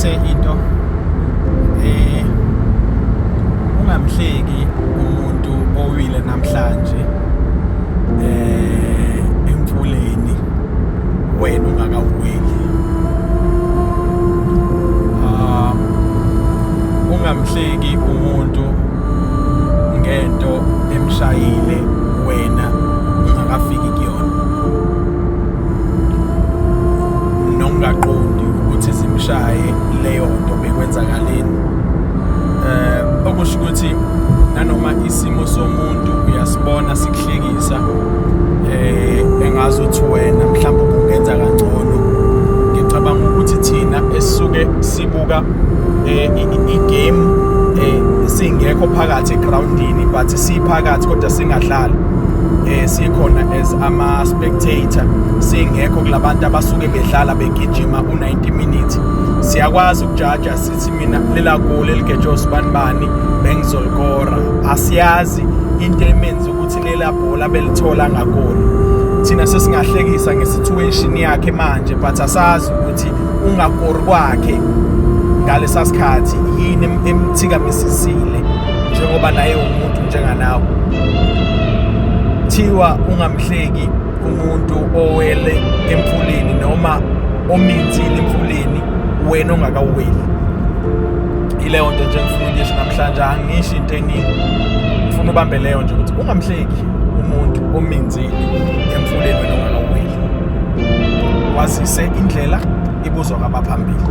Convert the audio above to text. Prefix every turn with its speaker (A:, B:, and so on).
A: Bathe into eh ungamhleki umuntu owile namhlanje eh emfuleni wena ungakawuweli. Ah, ungamhleki umuntu ngento emshayile wena ungakafiki kuyona, nokungaqondi ukuthi zimshaye leyo nto bekwenzakaleni. Okusho ukuthi nanoma isimo somuntu uyasibona sikuhlekisa, engazi ukuthi wena mhlawumbe ubungenza kangcono. Ngicabanga ukuthi thina esisuke sibuka i-game singekho phakathi egroundini, but siphakathi kodwa singadlali, sikhona as ama spectator, singekho kulabantu abasuke bedlala begijima u90 minutes, siyakwazi ukujaja sithi mina lela goli eligejwe usibanibani bengizolikora. Asiyazi into emenza ukuthi lela bhola belithola ngagoli. Thina sesingahlekisa ngesituation yakhe manje, but asazi ukuthi ungakori kwakhe ngalesa sikhathi yini emthikamisisile, njengoba naye umuntu njenganawe. Thiwa ungamhleki umuntu owele emfuleni noma ominzile emfuleni wena ongakaweli. Ileyo nto nje ngifuna ukuyisho namhlanje, angisho into eningi, ngifuna ubambe leyo nje ukuthi ungamhleki umuntu ominzile emfuleni wena ongakaweli. Wazise indlela ibuzwa kwabaphambili.